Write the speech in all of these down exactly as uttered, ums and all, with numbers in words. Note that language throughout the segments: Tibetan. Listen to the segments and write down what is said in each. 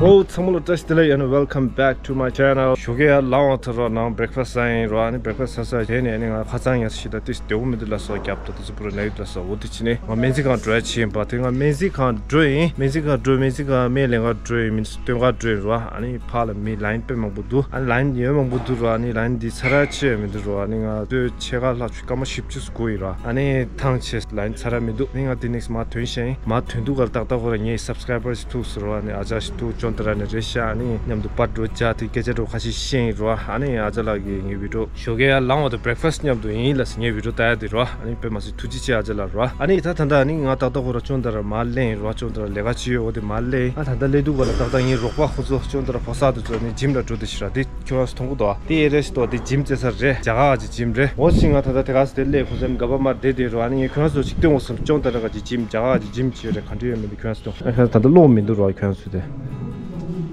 ཨོ་ཚང་མ་ལ་བཀྲ་ཤིས་བདེ་ལེགས་ཡིན། Welcome back to my channel. ཞོགས་ཀས་ཡར་ལངས་པ་དང་ནང་breakfast ཟ་ཡིན་རོ། ཨ་ནི་breakfast ཟ་ཟ་བྱས་ནས་ཨ་ནི་ང་ཁ་སང་ཡང་ཞིག་ད་ཏིས་བདེ་པོ་མི་འདུག་ལབ་སོགས་རྒྱབ་ད་དུ་ཚོ་པུ་ར་ན་ཡུ་ད་སོགས་འོ་དེ་ཕྱིན་ནས་ང་སྨན་རྩིས་ཁང་འགྲོ་ཡ་ཕྱིན་པ་དེ། ང་སྨན་རྩིས་ཁང་འགྲོ་ཡིན། སྨན་རྩིས་ཁང་འགྲོ། སྨན་རྩིས་ཁང་སྨན་ལེན་ག་འགྲོ་ཡིན། མི་སྟོན་ག་འགྲོ་ཡིན་རོ། ཨ་ནི་ཕར་ལ་མི་line དཔེ་མང་པོ་འདུག་ཨ་ནི་line ཡོད་མང་པོ་འདུག་རོ། ཨ་ནི་line འདི་ཚར་ཡ་ཆེ་ཡ་མི་འདུག་རོ། ཨ་ནི་ང་ཚོས་ཕྱེད་ཀ་ལྷག་ཆུ་སྐར་མ་བཞི་བཅུ་དགུ་ཡིན་རོ། ཨ་ནི་ཐང་ཆད་line ཚར་ཡ་མི་འདུག་ཨ་ནི་ང་དེ་next མར་ཐོན་ཤེས་ཡིན། མར་ཐོན་དུས་ག་ལ་ཏག་ཏག་ཁོ་ར་ངའི་subscriber ཞིག་ཐུག་ཟེར་རོ། ཨ་ནི་ཨ་ཅག་ཞིག་ཐུག་ཅོན་ཏ་ར་ནས་རེད་ཤག་ཨ་ནི་མཉམ་དུ་པར་འགྲོ་བྱ་དེ་སྐད་ཆ་འགྲོ་ཁ་ཤས་བཤད་ཡིན་རོ། ཨ་ནི་ཨ་ཅག་ལགས་ཀྱིས་ངའི་video ཞོགས་ཀས་ཡར་ལངས་པ་དང་breakfast མཉམ་དུ་ཡིན་ལ་ངའི་video ལྟ་ཡ་དེ་རོ། ཨ་ནི་དཔེ་མ་སྲིད་ཐུགས་རྗེ་ཆེ་ཨ་ཅག་ལགས་རོ། ཨ་ནི་ད་ད་ལྟ་ཨ་ནི་ང་ཏག་ཏག་ཁོ་ར་ཅོན་ཏ་ར་མར་སླེབས་ཡིན་རོ། ཅོན་ཏ་ར་ལས་ཀ་ཅིག་ཡོད་འོ་དེ་མར་སླེབས་ཡིན། ཨ་ད་ལྟ་སླེབས་དུས་ག་ལ་ཏག་ཏག་ངའི་རོགས་པ་ཁོ་ཚོ་ཅོན་ཏ་ར་ཕོ་གསར་དེ་ཚོ་ནི་gym ལ་འགྲོ་བསྡད་ཤག་ར། དེ་ཁྱོད་རང་ཚོ་མཐོང་གི་འདུག་ཨ། དེ་ཨེ་རེ་ཞིག་འདུག་ཨ། དེ་gym་རྩེ་ས་རེད། རྒྱ་གར་གྱི་gym་རེད། འོ་ཕྱིན་ང་ད་ལྟ་དེ་ག་ས་དེ་སླེབས་ཁོ་ཚོ་ག་པ་མར་བསྡད་བསྡད་རོ། ཨ་ནི་ངས་ཁྱོད་རང་ཚོ་ཅིག་སྟོན་དགོས་བསམ། ཅོན་ཏ་ར་ག་གི་gym། རྒྱ་གར་གྱི་gym་ཅིག་ཡོད་རེད། ག་འདྲ་ཡོད་མེད་དེ་ཁྱོད་རང་ཚོ་སྟོན། ཨ་ཁྱོད་རང་ཚོ་ད་ལྟ་ཀློག་མི་འདུག་རོ། ཁྱོད་རང་ཚོ་དེ་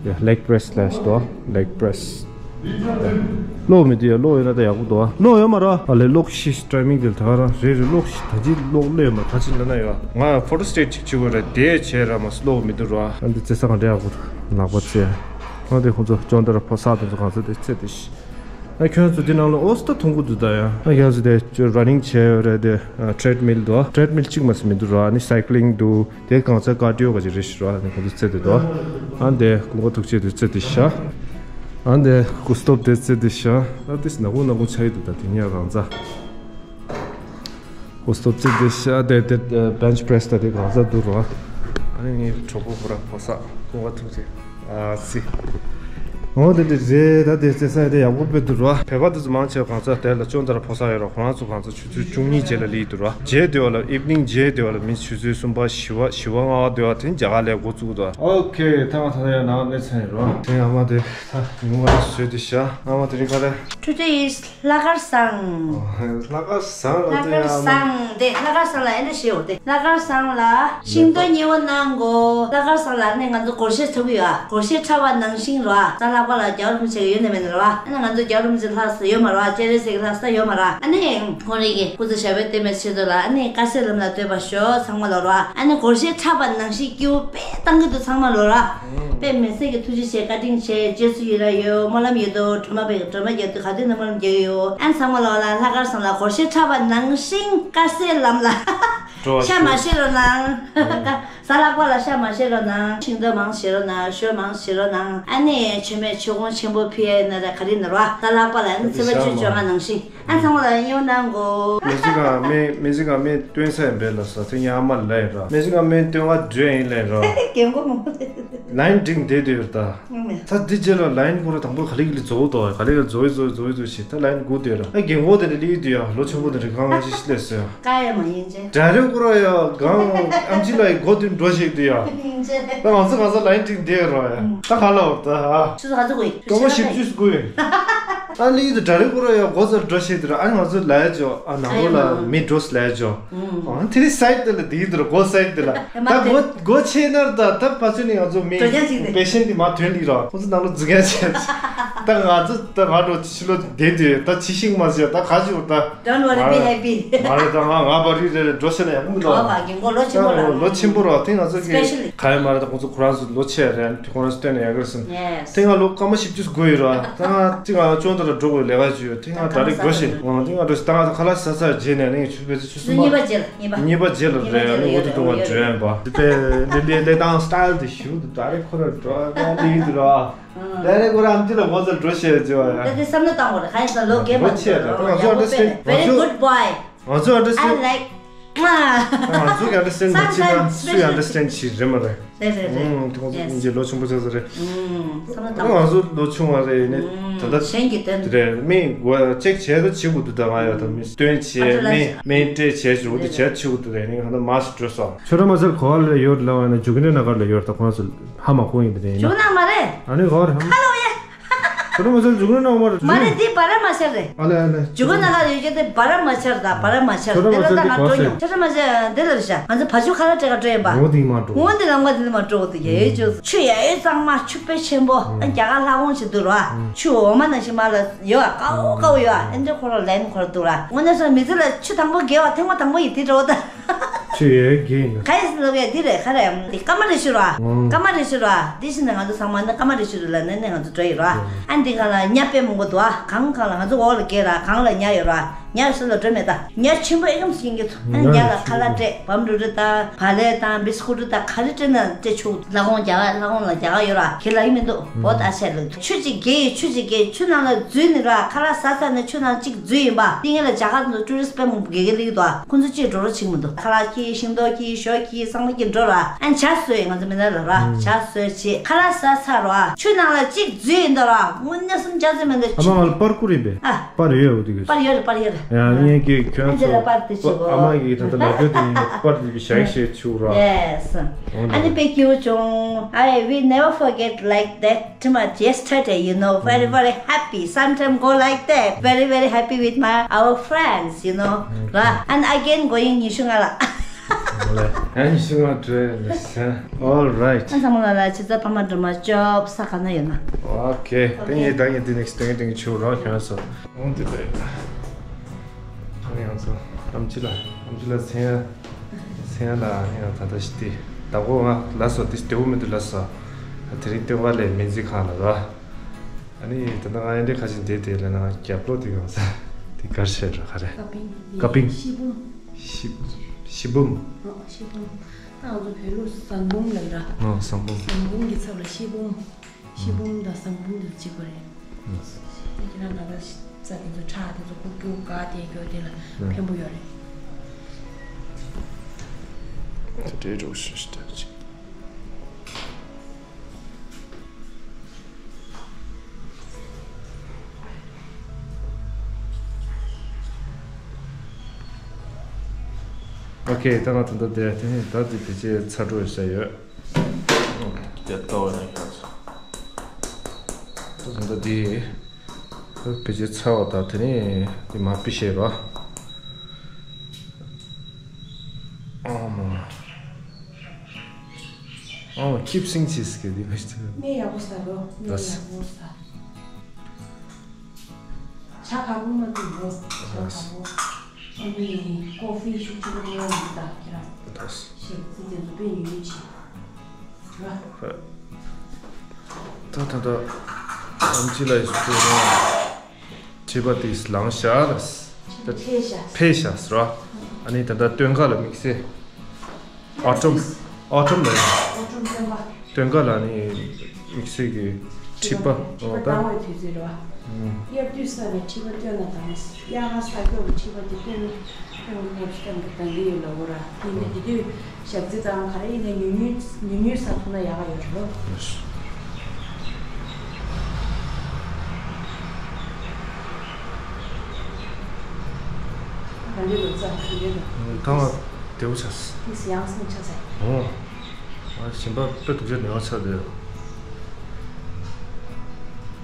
ཡ་leg press་ལ་ཞིག་འདུག་ཨ། leg press། ཀློག་མི་འདུག་ཡ། ཀློག་ཡོད་ན་ད་ཡག་པོ་འདུག་ཨ། ཀློག་ཡོད་མ་རེད། ཨ་ལས་ཀློག་ཤི་timing་དེ་ད་ག་རང་རེད། རེད། ཀློག་ཤི་ད་ཅི་ཀློག་ཀློག་ཡོད་མ་རེད། ད་ཅི་ལབ་ན་ཡོད། ང་photo stat་ཅིག་བྱེད་དགོས་རེད། དེ་བྱས་ར་མ་ཀློག་མི་འདུག་རོ། ཨ་འདི་རྩེ་ས་ག་འདྲ་ཡག་པོ་འདུག་ནག་པོ་རྩེ། ཨ་འདི་ཁོང་ཚོ་ཅོན་ཏ་ར་ཕོ་གསར་དེ་ཚོ་གང་ཚོ་དེ་རྩེ་དེ་ཤི། ཨ་ཁྱོད་ཚོ་འདི་ནང་ལ་ཨོ་སི་ད་མཐོང་གི་འདུག་ད་ཡ། ཨ་ཁྱོད་ཚོ་དེ་ཅོ་running་བྱས་ཡོད་རེད། དེ་treadmill་འདུག treadmill་གཅིག་མ་ཟད་མི་འདུག་རོ། ཨ་ནི་cycling་འདུག་དེ་གང་ཚ་cardio་ག་ཅིག་རེད་ཤི་རོ། ཨ་ནི་ཁོང་ཚོ་རྩེ་དེ་འདུག་ཨ་འདི་ཀུན་དགའ་ཐུགས་རྗེ་དེ་རྩེ་དེ་ཤ། ཨ་འདི་ཀུ་སྟོབ་དེ་རྩེ་དེ་ཤ། ཨ་དེ་ནག་པོ་ནག་པོ་ཆ་ཡི་འདུག་ད་དེ་ཉག་གང་ཚ། ཨོ་སྟོབས་རྩེ་དེ་ཤ་དེ་དེ་bench press་ད་དེ་གང་ས་འདུག་རོ། ཨ་ནི་ངའི་གྲོགས་པོ་ཁོ་ར་ཕོ་གསར་ཀུན་དགའ་ཐུགས་རྗེ། ཨ་སི། འོ་དེ་དེ་རེད། ད་དེ་རྩེ་ས་དེ་ཡག་པོ་དཔེ་འདུག་རོ། བོད་པ་དེ་ཚོ་མང་ཆེ་བ་གང་ས་དེ་ལ་ཅོན་ཏ་ར་ཕོ་གསར་ཡོད་རོ། ཁོ་རང་ཚོ་གང་ས་ཆུ་ཚོད་བཅུ་གཉིས་རྗེས་ལ་སླེབས་འདུག་རོ། རྗེས་དེ་བ་ལ་evening་རྗེས་དེ་བ་ལ་མི་ཆུ་ཚོད་གསུམ་པ་བཞི་པ་བཞི་པ་ལྔ་པ་དེ་བ་དེ་རྒྱ་གར་ལ་འགོ་བཙུགས་འདུག་ཨོ་ཁེ། ད་ང་ད་ལྟ་ཡང་ནང་སླེབས་ཚར་ཡིན་རོ། དེ་ཨ་མ་དེ་ད་ཉུང་བ་ལ་བཟོས་དེ་ཤ། ཨ་མ་དེ་རིང་ག་རེ། Today is ལྷག་དཀར་བཟང་། ལྷག་དཀར་བཟང་ལ་ལྷག་དཀར་བཟང་དེ་ལྷག་དཀར་བཟང་ལ་ཨེ་འདྲ་ཞེས་འོ་དེ་ལྷག་དཀར་བཟང་ལ་ཤིང་རྟ་ཉེ་བོ་གནང་གོ། ལྷག་དཀར་བཟང་ལ་ནི་ང་ཚོ་སྒོར་གཞས་འཁྲབ་གི་ཡོད་ཨ། སྒོར་གཞས་འཁྲབ་པ་ནང་བཞིན་རོ་ཨ། གཟའ་ལྷག་པ་ལ་རྒྱལ་བ་རིན་པོ་ཆེ་གི་ཡོད་ནི་མེད་ནི་རོ་ཨ། ཨ་ནི་ང་ཚོ་རྒྱལ་བ་རིན་པོ་ཆེ་ལྷག་ས་ཡོད་མ་རོ་ཨ། སྤྱན་རས་གཟིགས་ལྷག་ས་ཡོད་མ་རོ་ཨ། ཨ་ནི་ཁོང་རང་གི་སྐུ་ཚེ་ཞབས་པད་བརྟན་པའི་ཆེད་དུ་ལ་ཨ་ནི་དཀར་ཟས་ལམ་ལ་བསྟོད་པ་ཤོག་ཚང་མ་ལ་རོ་ཨ། ཨ་ནི་སྒོར་གཞས་འཁྲབ་པ་ནང་བཞིན་སྐྱིད་པོ་དཔེ་བཏང་གི་འདུག་ཚང་མ་ལ་རོ་ཨ། དཔེ་མི་སྲིད་ཀྱི་ཐུགས་རྗེ་ཆེ། བཀའ་དྲིན་ཆེ། རྗེས་སུ་ཡི་རང་ཡོད། སྨོན་ལམ་ཡོད་དོ། སྒྲོལ་མ་པའི་སྒྲོལ་མ་རྒྱབ་དུས་ག་དུས་ནས་སྨོན་ལམ་རྒྱག་གི་ཡོད། ཨན་ཚང་མ་ལོ་ལ་ལྷག་དཀར་བཟང་ལ་སྒོར་གཞས་འཁྲབ་པ་ནང་བཞིན་དཀར་ཟས་ལམ་ལ་འགྲོ་བ་ཤ་མ་ཤི་རོགས་གནང་། གཟའ་ལྷག་པ་ལ་ཤ་མ་ཤི་རོགས་གནང་། ཤིང་རྟ་མང་ཤི་རོགས་གནང་། ཞོ་མང་ཤི་རོགས་གནང་། ཨ་ནི་མཆོད་མེ་མཆོད་ཀོང་ཆེན་པོ་ཕུལ་ཡ་ཡིན་ན་ར་ག་རེ་ནོར་བ། གཟའ་ལྷག་པ་ལ་ཨ་ནི་ཚེས་པ་བཅུ་བཅོ་ལྔ་ནང་བཞིན། ཨ་ཚང་མ་ལ་ཡོང་གནང་གོ། མེ་ཟི་ག་མེ་མེ་ཟི་ག་མེ་སྟོན་ས་ཡིན་པས་ལ་ས་ཚེ་ཉག་མ་ལ་ཡིན་ར། མེ་ཟི་ག་མེ་སྟོན་ག་འགྲོ་ཡིན་ལ་ཡིན་ར། རྒན་གོ་མོ། ལ་ཡིན་འགྲིག་བསྡད་དུ་ཡོད་ད། ད་འདི་རྗེས་ལ་ལ་ཡིན་ཁོ་ར་དང་པོ་ག་ལེ་ག་ལེ་རྫོགས་དོ། ག་ལེ་ག་ལེ་རྫོགས་ཡི་རྫོགས་ཡི་རྫོགས་ཡི་རྫོགས་ཤིག་ད་ལ་ཡིན་སྒུག་བསྡད་ར། ཨ་རྒན་གོ་དེ་ནི་ལི་དུ་ཡ་ལོ་ཆེན་པོ་དེ་རི་གང་ང་ཞིག་སླེབས་སོ་ཡ། ཀ་ཡ་མ་ཡིན་ཅེ། ད་རེ་ཁོ་ར་ཡ་གང་ཨམ་ཆི་ལ་ཡི་སྒོ་དུ་འགྲོ་ཤིག་དུ་ཡ། ཡིན་ཅེ། ད་ང་ཚོ་གང་ས་ལ་ཡིན་འགྲིག་བསྡད་ར་ཡ། ད་ག་ལ་བར་ད་ཨ། ཆུ་ཚོད་ག་ཚོད་དགོས་ཡིན། སྐར་མ་བཞི་བཅུ་དགོས་ཡིན། ཨ་ལི་དུ་ད་རེ་ཁོ་ར་ཡ་སྒོ་ཚར་འགྲོ་ཤིག་དུ་ར། ཨ་ང་ཚོ་ལ་ཡ་ཅོ་ཨ་ནང་ལོ་ལ་མི་འགྲོ་ས་ལ་ཡ་ཅོ། ཨང་དེ་རིང་སའིཌ་དེ་ལ་དེའི་དེར་སྒོ་སའིཌ་དེ་ལ། ད་སྒོ་སྒོ་ཕྱེ་ན་ད་ད་ཕ་ཚོད་ནི་ང་ཚོ་མི་འགྲོ་རྐྱང་གཅིག་དེ། པེ་ཤེན་དེ་མ་ཐོན་ལི་ར། ཁོ་ཚོ་ནང་ལོ་འཛུལ་མཁན་བྱས། ད་ང་ཚོ་ད་ང་འགྲོ་ཕྱི་ལོ་བསྡད་དུས་ད་ཕྱི་ཤིང་མ་ཟེར་ད་ག་ཅིག་ད། Don't worry, be happy. མ་རེད་ད་ང་ང་བ་རི་རེ་རེ་འགྲོ་ཤེས་ན་ཡག་པོ་མི་འདུག་ཨ། ཨོ་བ་རྒན་གོ་ལོ་ཆེན་པོ་ར། ལོ་ཆེན་པོ་ར། དེ་ང་ཚོ་གི་Especially. ག་ཡ་མ་རེད། ད་ཁོ་ཚོ་ཁོ་རང་ཚོ་ལོ་ཆེ་རེད། དེ་ཁོ་རང་ཚོ་སྟོན་ན་ཡག་གི་རེད་བསམ། Yes. དེ་ང་ལོ་སྐར་མ་བཞི་བཅུ་དགོས་ཡོད་ར། ད་ང་ཅི་ང་ཅོང་ད་ར་འགྲོ་དགོས་ལས་ཀ་ཅིག་ཡོད། དེ་ང་ད་རེ་འགྲོ་ཤེས། ཨང་དེ་ང་འགྲོ་ཤེས། ད་ང་ད་ཁ་ལག་ཟ་ཚར་རྗེས་ནས་ནི་ཆུ་ཚོད་ཕལ་ཆེར་ཆུ་ཚོད་གསུམ་པ། གཉིས་པ་རྗེས་ལ། གཉིས་པ། གཉིས་པ་རྗེས་ལ་རེད། ཨ་ནི་འོ་དེ་དུང་བ་འགྲོ་ཡན་པ་དེ་པས་ལི་ལི་ལི་དང་སི་ཊལ་དེ་ཞུ་དུ་ད་རེ་ཁོ་ར་འགྲོ་ད་ལི་དུ་ར། ད་རེ་ཁོ་ར་ཨམ་ཅི་ལ་འགོ་ཚར་འགྲོ་ཤེས་ཅི་བ་ཡ། ད་དེ་བསམ་བློ་བཏང་བ་རེད། ཁ་ཡིན་ས་ལོ་རྒན་པ་ལོ་ཆེ་རེད། ད་ང་ཚོ་ཨན་ཌར་སི་ཊེན་ཌ། Very good boy. ང་ཚོ་ཨན་ཌར་སི་ཊེན་ཌ། I like. ང་ཚོ་གི་ཨན་ཌར་སི་ཊེན་ཌ་མ་བྱེད་ན་སུས་ཨན་ཌར་སི་ཊེན་ཌ་བྱེད་རེད་མ་རེད། རེད་རེད་རེད། ཨང་དེ་ཁོང་ཚོ་ཡིན་གྱི་ལོ་ཆུང་པོ་ཆགས་ས་རེད། ཨང་ང་ཚོ་ལོ་ཆུང་བ་རེད་ནི། ད་ལྟ་གཞན་གྱི་དོན་དུ་རེད། མི་གོ་ཅེག་བྱས་ད་བྱེད་དགོས་འདུག་ད་ང་ཡ་ད་མི་སྟོན་བྱས་མི་མི་སྤྲད་བྱས་ཞུ་འོ་དེ་བྱས་བྱེད་དགོས་འདུག་རེད། ནི་ང་ད་མ་ཞིག་འགྲོ་སོང་། ཁྱོད་རང་མ་ཚད་གོ་བ་ལ་ཡོད་ལ་བ་ན་འཇུག་གི་ནི་ན་གར་ལ་ཡོད་ད་ཁོང་ཚོ་ཧ་མ་གོ་ཡིན་དེ་རེད། ཡིན་ན་འཇུག་ན་མ་རེད། ཨ་ནི་གོ་བ་རེད། ཧ་ལོ་ཡ། ཁྱོད་རང་མ་ཚད་འཇུག་གི་ནི་ན་མ་རེད། མ་རེད། འདི་བ་ར་མ་ཤར་རེད། ཨ་ལེ་ཨ་ལེ། འཇུག་གི་ན་གར་ཡོད་ཀྱི་དེ་བ་ར་མ་ཤར་ད་བ་ར་མ་ཤར། ཁྱོད་རང་མ་དེ་ལ་ཚད་ད་འདི་ང་གོ་འགྲོ་ཤེས། མྱོང་། ཁྱོད་རང་མ་ཚད་འདི་ལ་རེད་ཤག་ང་ཚོ་བ་ཕྱུགས་ཁ་ལག་སྤྲད་ག་འགྲོ་ཡིན་པ། འོ་དེ་མ་འགྲོ། འོ་དེ་ལམ་ཁ་དེ་ལ་མ་འགྲོ་འདུག་ཡ། ཡོད་ཅོ་ཆུ་ཡ་ཡོད་གཙང་མ་ཆུ་དཔེ་ཆེན་པོ། ཨ་རྒྱ་གར་ལྷ་ཁང་ཞིག་འདུག་ར། ཆུ་འོ་མ་ནང་བཞིན་མ་ལ་ཡོད་ཨ། དཀར་པོ་དཀར་པོ་ཡོད་ཨ། ཨེ་འདྲ་ཁོ་ར་ལན་ཁོ་ར་འདུག་ར། དངོས་གནས་སོང་མི་ཚེ་ལ་ཆུ་དང་པོ་བརྒལ་བ་ཐེངས་མ་དང་པོ་ཡིན་དེ་འགྲོ་ད། ཆུ་ཡོད་དགེ་ཡིན། ག་ཡིན་ཟེར་ལབ་ཡ་འདི་རེད། ག་རེ་འདི་སྐར་མ་རེ་ཞུ་ར། ཨང་། སྐར་མ་རེ་ཞུ་ར། འདི་བཞིན་ང་ཚོ་ཚང་མ་ནི་སྐར་མ་རེ་ཞུ་ར་ལ་ནི་ནི་ང་ཚོ་འགྲོ་ཡི་ར། ཨང་། ཨ་འདི་གང་ལ་ཉ་དཔེ་མང་པོ་འདུག་ཨ། གང་གང་ལ་ང་ཚོ་འོག་ལ་སྐྱེས་ར། གང་ལ་ཉ་ཡོད་ར། ཉ་སུ་ལ་འགྲོ་མེད་ད། ཉ་ཆེན་པོ་ཨེ་གམ་སུ་ཡིན་གྱི་ཚོ། ཨ་ཉ་ལ་ཁ་ལག་སྤྲད། བམ་རུ་རུ་དང་བག་ལེབ་དང་བིས་ཀུ་ཊི་དང་ག་རེ་སྤྲད་ན་སྤྲད་ཆོག་ལ་ཁོང་རྒྱ་གར་ལ་ཁོང་ལ་རྒྱ་གར་ཡོད་ར། ཁྱེད་ལ་ཡིན་མི་འདུག་བོད་ཨ་ཆད་ལ་ཆུ་གཅིག་བརྒལ་ཡི། ཆུ་གཅིག་བརྒལ་ཡི། ཆུ་ནང་ལ་འཛུལ་ནི་ར། ཁ་ལག་ཟ་ས་ནི་ཆུ་ནང་གཅིག་འཛུལ་ཡིན་པ། དེ་ངེད་ལ་རྒྱ་གར་ཚོ་ཊུ་རི་སི་པེ་མང་པོ་དགེ་རྒན་ལེགས་འདུག་ཁོང་ཚོ་གཅིག་འགྲོ་རོགས་བྱེད་མི་འདུག་ཁ་ལག་ཁྱེར། ཤིང་ཏོག་ཁྱེར། ཞོ་ཁྱེར། ཚང་མ་ཁྱེར་འགྲོ་ར། ཨན་ཇ་བཟོས་ཡི། ང་ཚོ་མི་ནག་ལ་ར། ཇ་བཟོས་བྱས་ཁ་ལག་ཟ་ཚར་ར། ཆུ་ནང་ལ་གཅིག་འཛུལ་ཡིན་འདུག་ར། དངོས་གནས་སེམས་ཅག་ཙེ་མི་འདུག་ཨ་མ་ང་ལ་པར་བསྐུར་ཡིན་པས། ཨ། པར་ཡོད་འོ་དེ་གི། པར་ཡོད་རེད། པར་ཡོད་རེད། ཡང་ངས་ཀྱི་ཁྱོད་ཨ་འདི་ལ་ཚོ་པར་དེ་བྱེད་དགོས། ཨ་མ་གི་ད་ལྟ་ལབ་རྒྱུ་དེ་ཡིན་པས། པར་དེ་གི་ཞག་ཞེ་ཆུ་ར། Yes. ཨ་ནི་པེ་ཀྱིའུ་ཅུང་། I will never forget like that. Too much yesterday, you know, very, very happy. Sometimes go like that. Very, very happy with my, our friends, you know. ར། And again going ཉི་ཤུ་ལྔ་ལ། ཡང་ཉི་ཤུ་ལྔ་བྲོས་ནས་ཟེར། All right. ཨ་ཚང་མ་ལ་ལ་ཆེ་ཚ་ཕ་མ་སྒྲོལ་མ་ཅོབ་ས་ག་ན་ཡོད་ན། Okay. དེ་ངས་ད་ངས་དེ་next དེ་ངས་དེ་ངས་ཆུ་ར་ཁྱོད་སོ། འོང་དེ་ལ་ཡོད། ཨ་ཡང་ཚོ་ཨམ་ཆི་ལ་ཨམ་ཆི་ལ་ཚན། སེང་ལ་ཡང་ད་ལྟ་ཞིག་སྟེ། བདག་པོ་ང་ལ་སོ་དེ་སྟེའུ་མི་འདུག་ལ་སོ། དེ་རིང་སྟོན་ཁ་ལས་སྨན་རྩིས་ཁང་ལ་ར། ཨ་ནི་ད་ལྟ་ང་ཡང་འདྲེ་ཁ་ཅིག་འདེད་དེ་ལས་ན་རྒྱབ་ལོག་དེ་གང་ས་དེ་གར་བཤད་ར་ག་རེ། ཀ་པིང་། ཀ་པིང་། ཤི་བུམ། ཤི། ཤི་བུམ། ཨ་ཤི་བུམ། ད་ང་ཚོ་བོད་ལུགས་ཟངས་བུམ་ལབ་ར། ཨ་ཟངས་བུམ། ཟངས་བུམ་གྱི་ཚབ་ལ་ཤི་བུམ། ཤི་བུམ་དང་ཟངས་བུམ་དེ་གཅིག་པ་རེད། ཨ་ཁྱེད་རང་ད་ལྟ་རྩ་དེ་ཚོ་ཁྲག་དེ་ཚོ་ཁུག་རྒྱུ་འགག་དེ་རྒྱུ་དེ་ལ་ཕན་པོ་ཡོད་རེད། དེ་འདྲའི་རོགས་ཞུ་ཞུ་དེ་ཅིག Okay. ད་ང་ད་ལྟ་དེ་དེ་ནས་ད་དེ་དེ་ཅེ་ཚ་དྲོད་ཟ་ཡོད། དེ་ལྟ་བ་ནས་ཁ་ཚ། ད་ད་ལྟ་དེ་ཕལ་ཆེར་ཚ་བ་དང་དེ་ནས་དེ་མ་པི་ཤེས་རོ། ཨོ་མ། ཨོ་ཁྱིབ་སིང་ཆིས་ཀྱི་དེ་མ་ཤེས། ནས་ཡག་པོ་ཟ་རོ། ནས་ཡག་པོ་ཟ། ཇ་ཁ་པོ་མ་འདུག་ལོ། ཇ་ཁ་པོ། ཨ་ནི་ཀོ་ཧྥི་ཤུགས་ཆེན་པོ་མ་འདུག་ད་ཁྱེད་རང་། ཞེ་ཚིག་དེ་ཚོ་དཔེ་ཉུང་ཉུང་བྱེད། ར། ད་ད་ད་ཨམ་ཆི་ལ་ཡི་སུ་ཚོ་རང་མཁྲིས་པ་དེ་ལངས་ཤག་ལ། ཕེ་ཤག་ཕེ་ཤག་ཟེར་བ། ཨ་ནི་ད་ད་སྟོན་ཁ་ལ་དམིགས་བསལ། ཨོ་ཊམ། ཨོ་ཊམ་ལ་ཡིན། ཨོ་ཊམ་སྟོན་པ། སྟོན་ཁ་ལ་ནི་དམིགས་བསལ་གྱི་མཁྲིས་པ། མཁྲིས་པ་ཨོ་ད། དྭངས་བའི་དུས་ཚོད་རེད་བ། ཨུམ། དབྱར་དུས་ས་ནས་མཁྲིས་པ་སྟོན་ན་དྭངས། དབྱར་ཁ་ས་སྐྱོ་གི་མཁྲིས་པ་དེ་སྟོན་ན་སྟོན་ན་སྟོན་གི་དྭངས་གི་ཡོད་ལ་འོ་ར། དེ་ནི་དེ་དུས་ཞག་རྩི་དང་ག་རེ་ཡིན་ན་ཉུང་ཉུང་ཉུང་ཉུང་ཟ་ཐུབ་ན་ཡག་ག་ཡོད་རེད་ལོ། ག་འདྲ་འདུག་རྩ་ག་འདྲ་འདུག་ད་ང་བདེ་པོ་ཆགས། ཏིས་ཡང་སེམས་ཆགས་ཚར། ཨོ། ང་ཞིམ་པ་དཔེ་སྡུག་ཅག་ནེ་བ་ཆགས་བསྡད་ཡོད།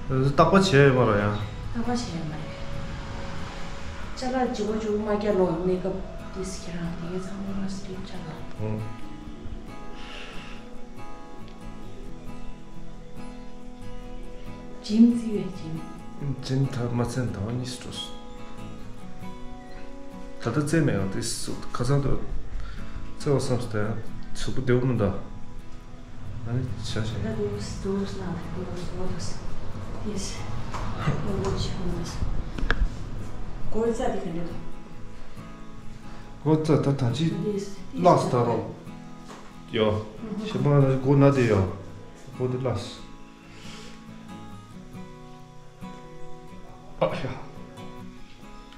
རྟག་པར་བྱས་ཡོད་མ་རེད་ཡང་། རྟག་པར་བྱས་ཡོད་མ་རེད། ཅ་ལག་ལྗིད་པོ་ཅུང་མ་རྒྱག་ལོ་གནས་སྐབས་ཏིས་ཁྱེད་རང་དེ་གའི་ཚང་མ་སི་ཊིམ་ཆགས་ལ། ཨོ། འཇིམ་རྩི་བའི་འཇིམ། འཇིམ་ཐ་མ་ཚན་དང་གཉིས་སུ་འགྲོ་སོང་། ད་ལྟ་རྩེད་མེད་ཡང་དེ་སུ་ཁ་སང་དུ་རྩེ་བ་བསམ་སྟེ་གཟུགས་པོ་བདེ་བོ་མི་འདུག་ཨ་ནི་བྱ་ཞིང་། ད་དུང་སུ་ན་དུ་སུ་བ་དུ་སུ་ཡེས་ཡོང་གོ་ཆི་ཧོ་ནི་སུ་གོ་རྩ་དེ་ག་འདྲ་འདུག་གོ་རྩ་ད་ཐང་ཅི་ལགས་སུ་ད་རོགས་ཡོ། ཞེ་མ་གོ་ན་དེ་ཡོ་གོ་དེ་ལགས་སུ། ཨ་ཤ།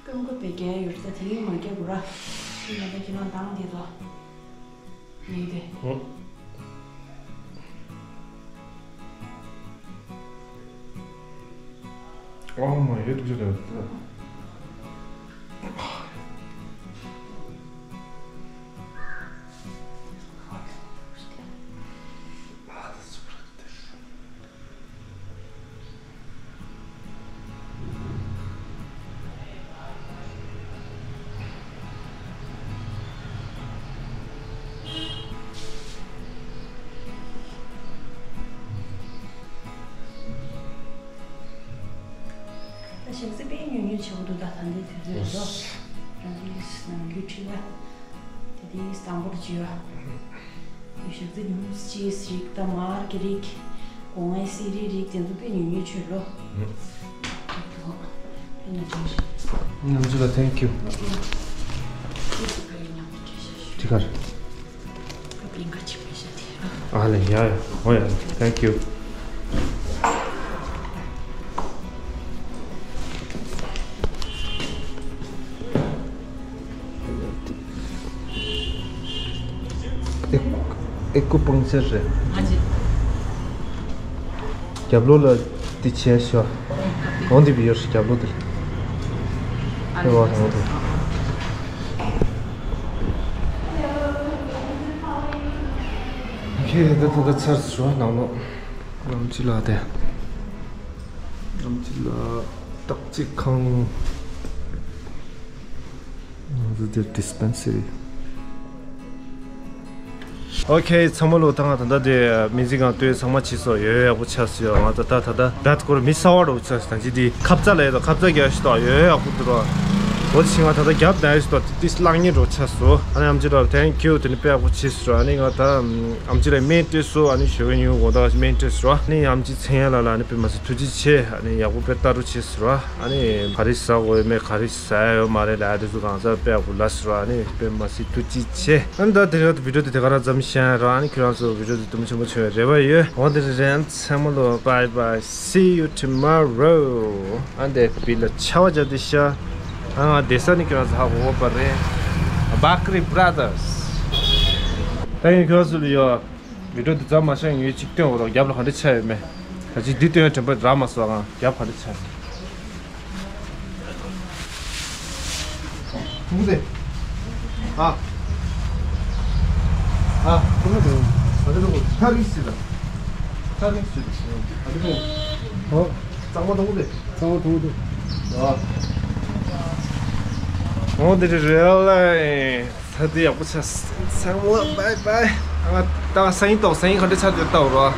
ཀུན་ཀུ་པའི་རྒྱལ་ཡོད་ས་དེ་རིང་མ་རྒྱལ་བུ་ར། ཤི་ན་ད་ཁྱེད་རང་དང་དེ་ཚོ། ཡིན་ཏེ། ཨོ། ཨོ་མ་ཡོད་དུ་ཆུ་དང་། ད་ཞག་རྩི་དཔེ་ཉུང་ཉུང་བྱེད་དགོས་འདུག་ད་ད་འདི་དུས་ཚོད་རེད་དོ། རང་གི་ནང་རྒྱུ་ཁྲི་ལ་དེ་ དེ་བཟང་པོར་བརྗོད། ཞག་རྩི་ཉུང་ཅིས་རིགས་དང་མར་གྱི་རིགས། སྒོ་ངའི་སི་རི་རིགས་དེ་ཚོ་དཔེ་ཉུང་ཉུང་ཆོད་ལོ། ཨུ། དཔེ་ན་ཆུང་ཞིག་ནམ་ཚོད་ལ་thank you། དེ་གར། ཨ་ལེ་ཡ་ཡ། ཨོ་ཡ། thank you། ཨེ་ཨེ་ཀུ་པང་ཆེར་རེད། ཨ་ཅེ། རྒྱབ་ལོགས་ལ་དེ་བྱས་ཤོག་འོང་དེ་བི་ཡོར་རྒྱབ་ལོགས་དེ། ཨ་ལེ་བ་འོང་དེ། ཁྱེད་ད་ད་ད་ཚར་ཤོག་ནང་ལོགས། ནམ་ཅི་ལ་དེ། ནམ་ཅི་ལ་སྟག་གཅིག་ཁང་། ང་ཚོ་འདིར་dispensary། ཨོ་ཁེ། ཚང་མ་ལོ། ད་ང་ད་ལྟ་དེ་སྨན་རྩིས་ཁང་ལྟོས་ཚང་མ་བྱས་སོ། ཡོད་ཡག་པོ་ཆགས་སོ། ང་ད་ད་ད་ད་ད་སྐོར་མི་གསར་པ་རོ་ཆགས་སོ། ད་ཅི་དེ་ཁབ་ཙ་ལས་དང་ཁབ་ཙ་རྒྱག་ཤི་ད་ཡོད་ཡག་པོ་འདུག་རོ། ཨོ་ཆི་ང་ད་ད་རྒྱབ་ད་ཡོད་ཤི་ད་དེ་ལག་ཉེས་རོ་ཆགས་སོ། ཨ་ནི་ཨམ་ཅི་ར་thank you། དེ་ནི་དཔེ་ཡག་པོ་བྱས་སོ། ཨ་ནི་ང་ད་ཨམ་ཅི་ར་སྨན་སྤྲད་སོ། ཨ་ནི་ཞོགས་ཀ་ཉིན་དགོང་དག་སྨན་སྤྲད་སོ། ཨ་ནི་ཨམ་ཅི་མཚན་ཡ་ལ་ལ་ཨ་ནི་དཔེ་མ་སྲིད་ཐུགས་རྗེ་ཆེ། ཨ་ནི་ཡག་པོ་དཔེ་ལྟ་རོགས་བྱས་སོ། ཨ་ནི་ག་རེ་ཟ་དགོས་ཡོད་མེད་ག་རེ་ཟ་ཡ་ཡོད་མ་རེད་ལ། ཨ་དེ་ཚོ་གང་ཟག་དཔེ་ཡག་པོ་ལ་ཟེར་བ། ཨ་ནི་དཔེ་མ་སྲིད་ཐུགས་རྗེ་ཆེ། ཨ་ནི་ད་དེ་རིང་བི་ཌིའོ་དེ་དེ་ག་རང་ཙམ་བཤད་ར། ཨ་ནི་ཁྱོད་རང་ཚོ་བི་ཌིའོ་དེ་དུམ་ཆེན་པོ་བྱུང་བའི་རེ་བ་ཡོད། འོ་དེ་རིང་ཚང་མ་ལོ། Bye bye, see you tomorrow། ཨ་འདི་བི་ལ་ཆ་བ་བྱ་དེ་ཤ། ཨ་ང་བསྡད་ས་ནི་ཁྱོད་རང་ཚོ་ཧ་གོ་གོ་པ་རེད། Bakri Brothers། ད་ཡིན་ཁྱོད་ཚོ་ལ་ཡོད། བི་ཌིའོ་དེ་ཙམ་མ་བཤད་ངས་གཅིག་སྟོན་འོ་རོགས། རྒྱབ་ལ་ག་འདྲ་ཆགས་ཡོད་མེད། ད་ཅིག་འདི་སྟོན་དྲན་པ་རག་མ་སོང་ང་། རྒྱབ་ག་འདྲ་ཆགས། ཐུང་དེ། ཨ། ཨ། ཐུང་དེ། ཨ་དེ་ཐུང་ཐ་རིང་སི་ད། ཐ་རིང་སི་ད། ཨ་དེ་ཐུང་། ཨོ། གཙང་མ་ཐུང་དེ། གཙང་མ་ཐུང་དེ། ཨ། ཨོ་དེ་རེད་ལ། ད་དེ་ཡག་པོ་ཆགས། ཚང་མ་bye bye། ང་ད་སང་ཉིན་ཏོག་སང་ཉིན་ག་འདྲ་ཆགས་འདུག་ལྟ་རོགས།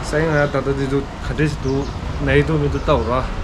སང་ཉིན་ང་ད་ལྟ་དེ་འདུག་ག་འདྲ་ཞིག་འདུག་ན་ཡི་འདུག་མི་འདུག་ལྟ་རོགས།